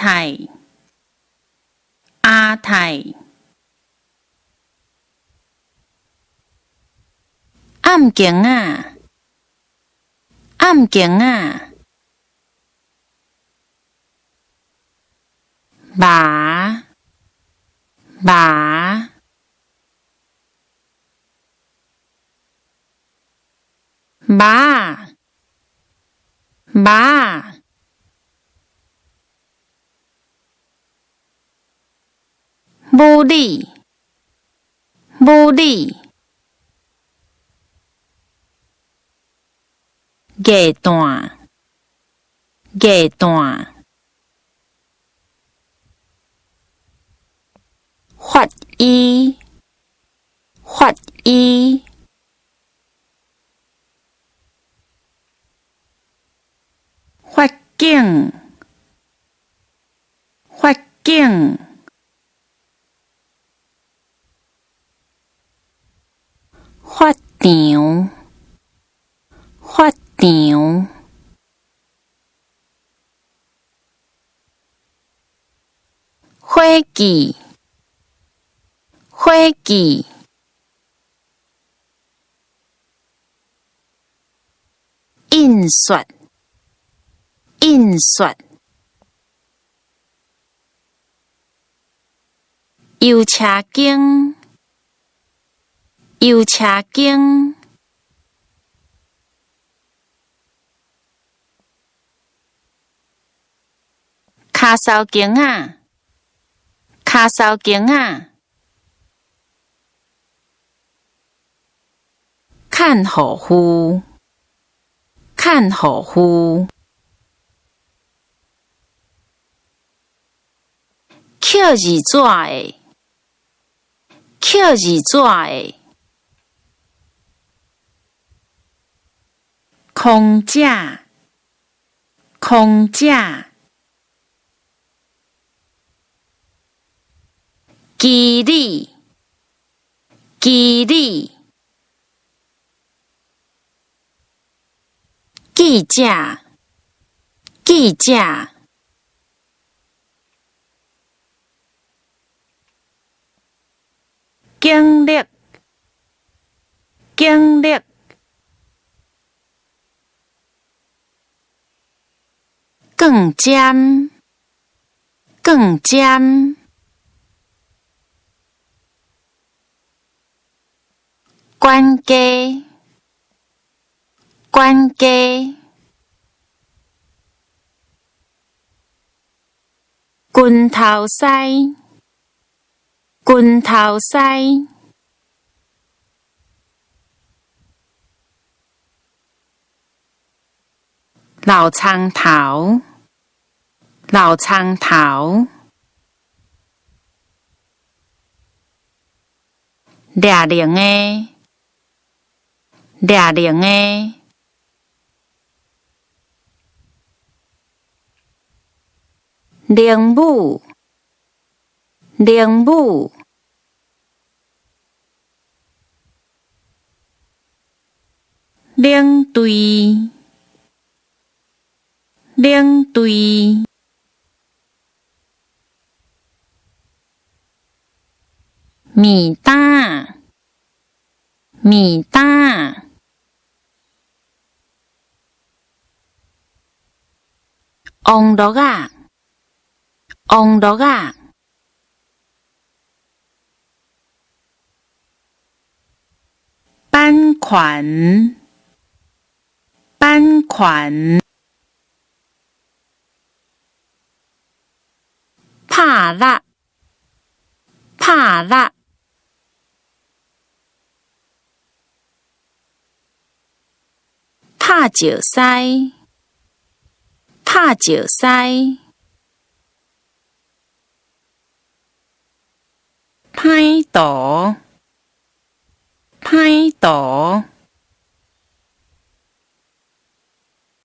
太，阿太。暗間仔，暗間仔。麻，麻。肉，肉。母理，母理。月段，月段。法醫，法醫。法警，法警。發場，發場。伙計，伙計。印刷，印刷。油車間，油車間。跤梢間仔，跤梢間仔。牽雨夫，牽雨夫。刻字紙的，刻字紙的。空姐，空姐。機理，機理。記者，記者。警力，警力。鋼針，鋼針。管家，管家。拳頭師，拳頭師。老蔥頭，老蔥頭。掠龍的，掠龍的。靈母，靈母。領隊，領隊。麵擔，麵擔。王樂仔，王樂仔。版權，版權。拍蠟，拍蠟。拍石狮，拍石狮。歹徒，歹徒。